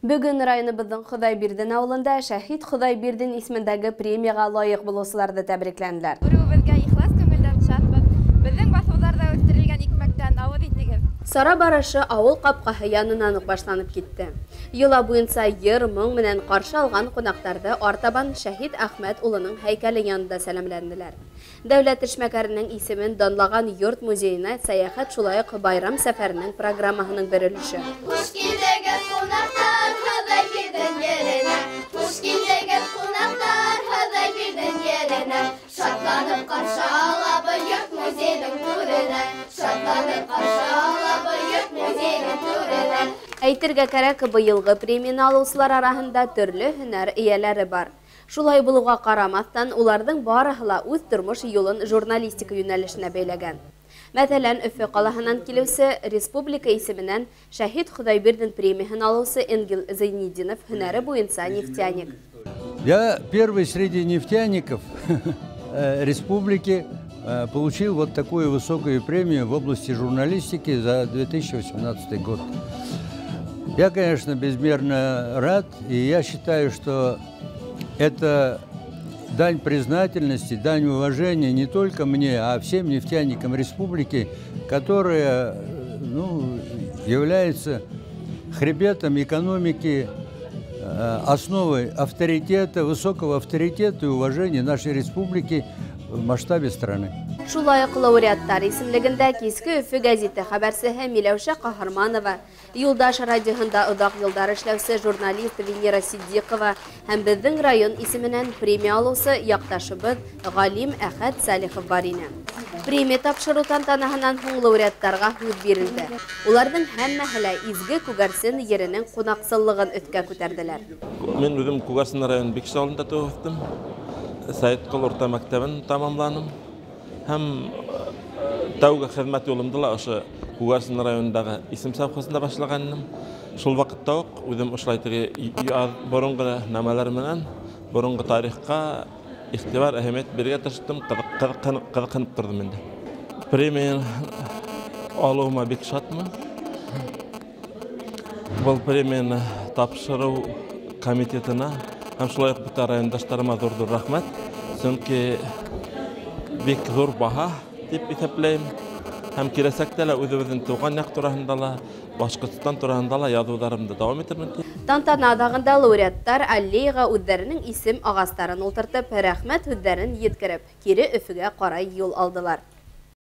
Бөгөн районыбыҙҙың Хоҙайбирҙин ауылында Шәһит Хоҙайбирҙин исемендәге премияға лайыҡ булыусыларҙы тәбрикләнеләр. Күреүебеҙгә ихлас күңелдән шатбыҙ. Беҙҙең баҫыуҙарҙа үҫтерелгән икмәктән ауыҙ итегеҙ. Сара барышы ауыл ҡапҡаһы янынан уҡ башланып китте. Йола буйынса йыр, моң менән ҡаршы алған ҡунаҡтарҙы артабан Шәһит Әхмәт улының һәйкәле янында сәләмләнделәр. Дәүләт эшмәкәренең исемен данлаған йорт музейына сәйәхәт шулай уҡ байрам сәфәренең программаһының бер өлөшө. Хуш килдегеҙ, ҡунаҡтар, Хоҙайбирҙин еренә. Хуш килдегеҙ, ҡунаҡтар, Хоҙайбирҙин еренә. Шатланып ҡаршы алабыҙ йорт музейҙың түренә. Шатланып ҡаршы алабыҙ йорт музейҙың түренә. Әйтергә кәрәк, быйылғы премияны алыусылар араһында төрлө һөнәр эйәләре бар. Шулай булыуға ҡарамаҫтан, уларҙың барыһы ла үҙ тормош юлын журналистика йүнәлешенә бәйләгән. Мәҫәлән, Өфө ҡалаһынан килеүсе республика исеменән Шәһит Хоҙайбирҙин премияһын алыусы Энгел Зайнетдинов һөнәре буйынса нефтяник. Я первый среди нефтяников республики получил вот такую высокую премию в области журналистики за 2018 год. Я, конечно, безмерно рад, и я считаю, что это дань признательности, дань уважения не только мне, а всем нефтяникам республики, которые, ну, являются хребетом экономики, основой авторитета, высокого авторитета и уважения нашей республики в масштабе страны. Шулай уҡ лауреаттар исемлегендә Киске Өфө гәзите хәбәрсеһе Миләүшә Ҡаһарманова, Юлдаш радиоһында оҙаҡ йылдар эшләүсе журналист Венера Сиддиҡова һәм беҙҙең район исеменән премия алыусы яҡташыбыҙ Ғалим Әхәт Сәлихов бар ине. Премия тапшырыу тантанаһынан һуң лауреаттарға һүҙ бирелде. Уларҙың һәммәһе лә изге Күгәрсен еренең ҡунаҡсыллығын өҫкә күтәрҙеләр. Мин үҙем Күгәрсен районы Бикше ауылында тыуып үҫтем. Сәйетҡол урта мәктәбен тамамланым. Һәм тәүге хеҙмәт юлымды ла ошо Күгәрсен районындағы Исем совхозында башлаған инем. Шул ваҡытта уҡ үҙем ошолай теге боронғо нәмәләр менән боронғо тарихҡа иғтибар, әһәмиәт бирергә тырыштым, ҡыҙыҡһынып торҙом инде. Премия алыуыма бик шатмын. Был премияны тапшырыу комитетына һәм шулай уҡ бөтә райондаштарыма ҙур-ҙур рәхмәт. Сөнки бик ҙур баһа тип иҫәпләйем. Һәм киләсәктә лә үҙебеҙҙең тыуған яҡ тураһында ла, Башҡортостан тураһында ла яҙыуҙарымды дауам итермен. Тантана аҙағында лауреаттар аллеяға үҙҙәренең исем ағастарын ултыртып, рәхмәт һүҙҙәрен еткереп, кире Өфөгә ҡарай юл алдылар.